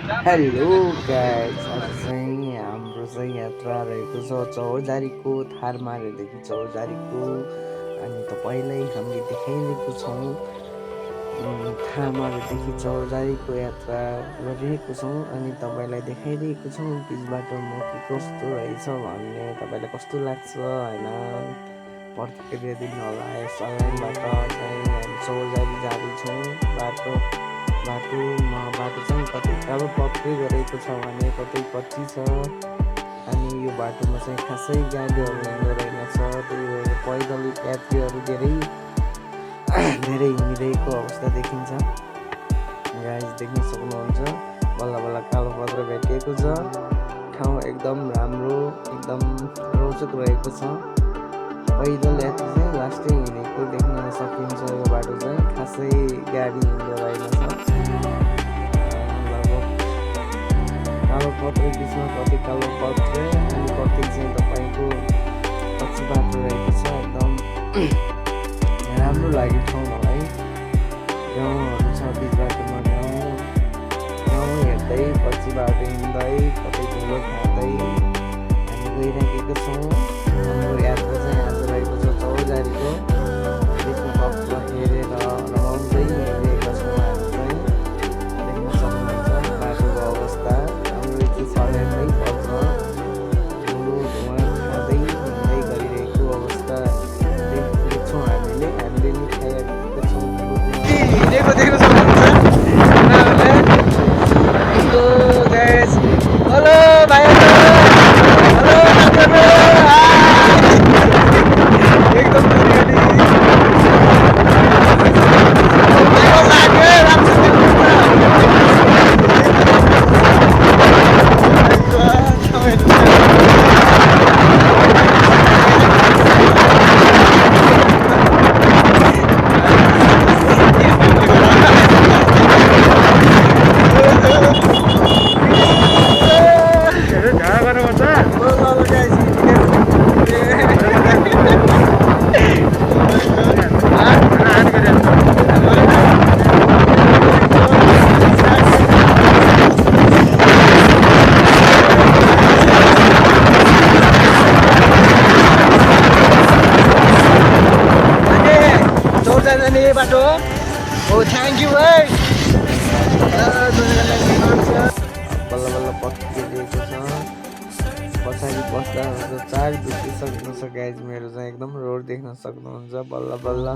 Hello guys, आज चाहिँ हाम्रो चाहिँ यात्रा रहेको छ चौरजारीको थारमारेदेखि चौरजारीको। अनि तपाईँलाई हामीले देखाइरहेको छौँ थारमारेदेखि चौरजारीको यात्रा गरिरहेको छौँ अनि तपाईँलाई देखाइरहेको छौँ बिच बाटोमा के कस्तो रहेछ भन्ने, तपाईँलाई कस्तो लाग्छ होइन प्रतिक्रिया दिनु होला। यस अनलाइनबाट चाहिँ हामी चौरजारी जाँदैछौँ। बाटो चाहिँ कतै कालो पक्कै गरेको छ भने कतै कच्ची छ। अनि यो बाटोमा चाहिँ खासै गाडीहरू हिँड्दो रहेनछ, त्यही भएर पैदल यात्रीहरू धेरै हिँडिरहेको अवस्था देखिन्छ। गाइस देख्न सक्नुहुन्छ, बल्ल बल्ल कालो पत्र भेटिएको छ। ठाउँ एकदम राम्रो, एकदम रोचक रहेको छ। पैदल यात्री चाहिँ लास्टै हिँडेको देख्न सकिन्छ। यो बाटो चाहिँ खासै गाडी हिँड्दो रहेनछ। कालो पत्र बिचमा कति कालो पत्र अनि कति चाहिँ तपाईँको कच्ची बाटो रहेको छ। एकदम राम्रो लागेको ठाउँ मलाई। गाउँहरू छ बिच बाटोमा, गाउँ हेर्दै कच्ची बाटो हिँड्दै कतै धुलो खाँदै हामी गइराखेको छौँ। हाम्रो यात्रा चाहिँ आज रहेको छ चौरजारीको। त्यसको पक्ष हेरेर रमाउँदै हिँडिरहेका छौँ। हामी चाहिँ देख्न सक्नुहुन्छ बाटोको अवस्था सलेर्दै पर्छ। धुलो धुवा खाँदै हिँड्दै गरिरहेको अवस्था देख्छौँ। हामीले नि खाइरहेको छौँ। हिँडेको देख्न सक्नुहुन्छ। हेलो भाइहरू, हेलो एकदम बाटो हो। थ्याङ्क यू है। बल्ल बल्ल पक्किदिएको छ। पछाडि बस्दा 4 बितिसक्नु छ गाइज। मेरो चाहिँ एकदम रोड देख्न सक्नुहुन्छ। बल्ल बल्ल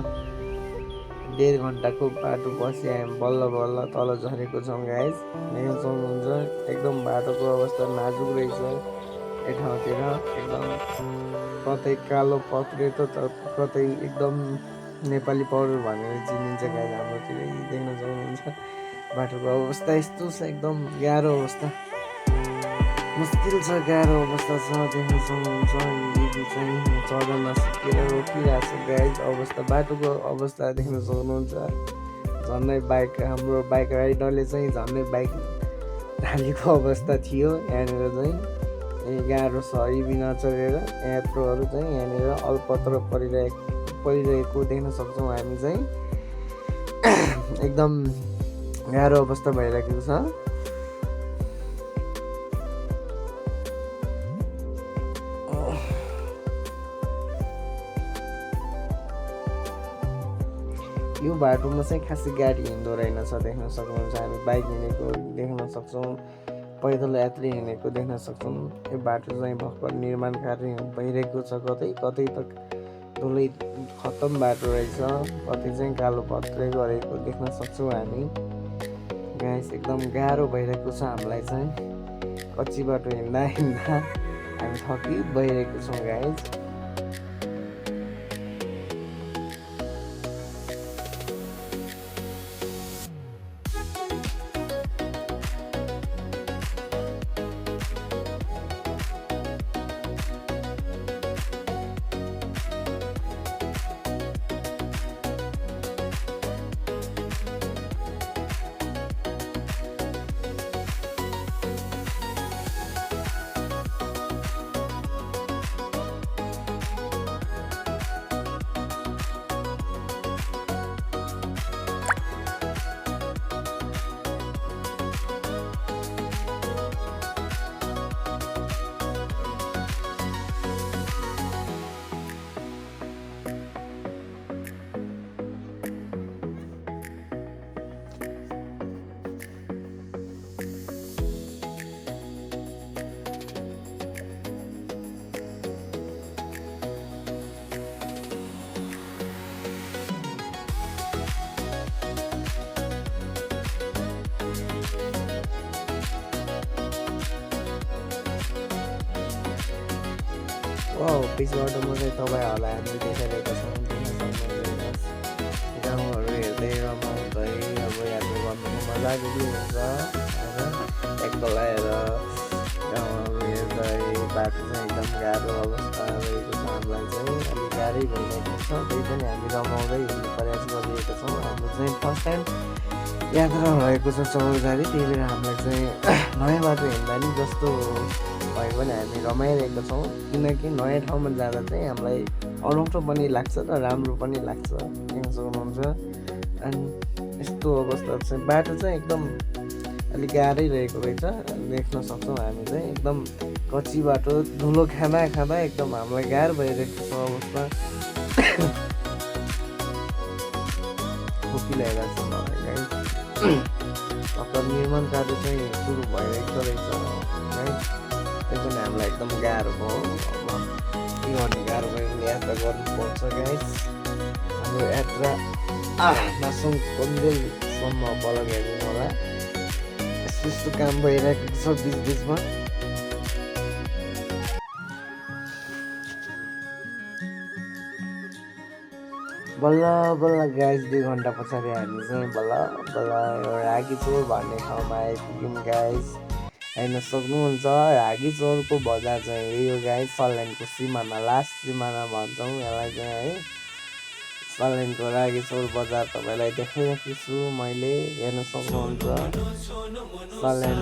1.5 घन्टाको बाटो बसी हामी बल्ल बल्ल तल झरेको छौँ गाइज। देख्न सक्नुहुन्छ एकदम बाटोको अवस्था नाजुक रहेछ। एक ठाउँतिर एकदम कतै कालो पत्रेतो त कतै एकदम नेपाली पाउडर भनेर चिनिन्छ गाइज हाम्रोतिर। देख्न सक्नुहुन्छ बाटोको अवस्था यस्तो छ, एकदम गाह्रो अवस्था, मुस्किल छ, गाह्रो अवस्था छ। देख्न सक्नुहुन्छ यदि चाहिँ चढ्न नसकेर रोकिरहेको छ गाइज। अवस्था बाटोको अवस्था देख्न सक्नुहुन्छ। झन्डै हाम्रो बाइक राइडरले चाहिँ झन्डै बाइक ढालेको अवस्था थियो यहाँनिर चाहिँ। गाह्रो छ, इबी नचढेर यात्रुहरू चाहिँ यहाँनिर अलपत्र परिरहेको देख्न सक्छौँ हामी चाहिँ। एकदम गाह्रो अवस्था भइरहेको छ। यो बाटोमा चाहिँ खासै गाडी हिँड्दो रहेनछ, देख्न सक्नुहुन्छ। हामी बाइक हिँडेको देख्न सक्छौँ, पैदल यात्री हिँडेको देख्न सक्छौँ। यो बाटो चाहिँ भर्खर निर्माण कार्य भइरहेको छ। कतै कतै त धुलै खत्तम बाटो रहेछ, कतै चाहिँ कालो पत्रै गरेको देख्न सक्छौँ हामी गाइस। एकदम गाह्रो भइरहेको छ हामीलाई चाहिँ। कच्ची बाटो हिँड्दा हामी थकी भइरहेको छौँ गाइस। वाउ पिछबाटोमा चाहिँ तपाईँहरूलाई हामीले देखाइरहेका छौँ देख्न सक्नुहुन्छ गाउँहरू हेर्दै रमाउँदै अब यात्रा गर्नुको मजा पनि हुन्छ होइन एक लगाएर गाउँहरू हेर्दै बाटो चाहिँ एकदम गाह्रो अवस्था रहेको छ हामीलाई चाहिँ अलिक गाह्रै भइरहेको छ त्यही पनि हामी रमाउँदै हिँड्ने प्रयास गरिरहेका छौँ हाम्रो चाहिँ फर्स्ट टाइम यात्रा रहेको छ चौरजारी त्यही भएर हामीलाई चाहिँ नयाँ बाटो हिँड्दा नि जस्तो भयो भने हामी रमाइरहेका छौँ किनकि नयाँ ठाउँमा जाँदा चाहिँ हामीलाई अनौठो पनि लाग्छ र राम्रो पनि लाग्छ देख्न सक्नुहुन्छ अनि यस्तो अवस्था चाहिँ बाटो चाहिँ एकदम अलिक गाह्रै रहेको रहेछ देख्न सक्छौँ हामी चाहिँ एकदम कच्ची बाटो धुलो खाँदा खाँदा एकदम हामीलाई गाह्रो भइरहेको छ अवस्था खोकी लगाइरहेको छ मलाई गाई मतलब निर्माण कार्य चाहिँ सुरु भइरहेको रहेछ है त्यो पनि हामीलाई एकदम गाह्रो भयो अब के गर्ने गाह्रो भयो भने यात्रा गर्नुपर्छ गाइस हाम्रो यात्रा नासुङ कन्जेलसम्म बलग हेर्नु होला यस्तो काम भइरहेको छ बिच बिचमा बल्ल बल्ल गाइस 2 घन्टा पछाडि हामी चाहिँ बल्ल बल्ल रागीचोर भन्ने ठाउँमा आइपुग्यौँ गाइस हेर्न सक्नुहुन्छ रागीचोरको बजार चाहिँ यो गाइस सल्यानको सिमाना लास्ट सिमाना भन्छौँ यसलाई चाहिँ है सल्यानको रागीचोर बजार तपाईँलाई देखाइरहेको छु मैले हेर्न सक्नुहुन्छ सल्यान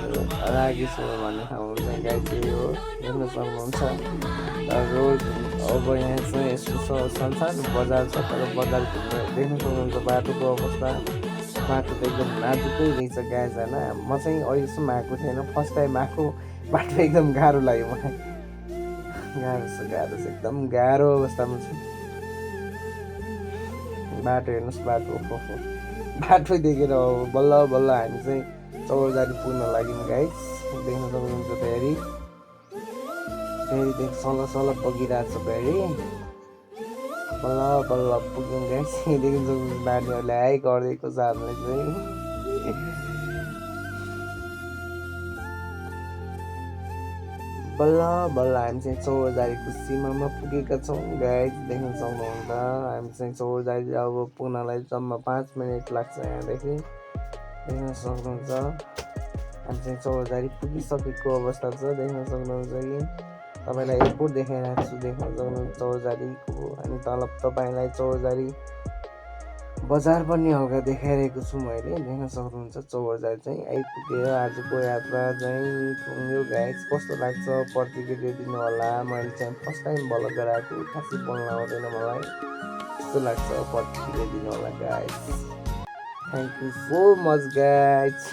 रागीचोर भन्ने ठाउँ चाहिँ गाइस यही हो हेर्न सक्नुहुन्छ रोड अब यहाँ चाहिँ यस्तो सानो बजार छ तर बजार घुम्न देख्न सक्नुहुन्छ बाटोको अवस्था बाटो त एकदम नाजुकै रहेछ गाइस होइन म चाहिँ अहिलेसम्म आएको थिएन फर्स्ट टाइम आएको बाटो एकदम गाह्रो लाग्यो मलाई गाह्रो छ एकदम गाह्रो अवस्थामा छ बाटो हेर्नुहोस् बाटो बाटो देखेर बल्ल बल्ल हामी चाहिँ चौरजारी पुग्न लाग्यौँ गाइस देख्न सक्नुहुन्छ फेरि सल बगिरहेको छ फेरि बल्ल बल्ल पुग्यौँ गाइस देख्न सक्नुहुन्छ नानीहरूले आइ गरिदिएको छ हामीलाई चाहिँ बल्ल बल्ल हामी चाहिँ चौरजारीको सीमामा पुगेका छौँ गाइस देख्न सक्नुहुन्छ हामी चाहिँ चौरजारी अब पुग्नलाई जम्मा 5 मिनट लाग्छ यहाँदेखि देख्न सक्नुहुन्छ हामी चाहिँ चौरजारी पुगिसकेको अवस्था छ देख्न सक्नुहुन्छ कि तपाईँलाई एयरपोर्ट देखाइरहेको छु देख्न सक्नुहुन्छ चौरजारीको अनि तल तपाईँलाई चौरजारी बजार पनि हल्का देखाइरहेको छु मैले देख्न सक्नुहुन्छ चौरजारी चाहिँ आइपुगेर आजको यात्रा चाहिँ पुग्यो गाइस कस्तो लाग्छ प्रतिक्रिया दिनु होला मैले चाहिँ फर्स्ट टाइम बल्ल गराएको खासै बोल्न आउँदैन मलाई कस्तो लाग्छ प्रतिक्रिया दिनु होला guys thank you so much guys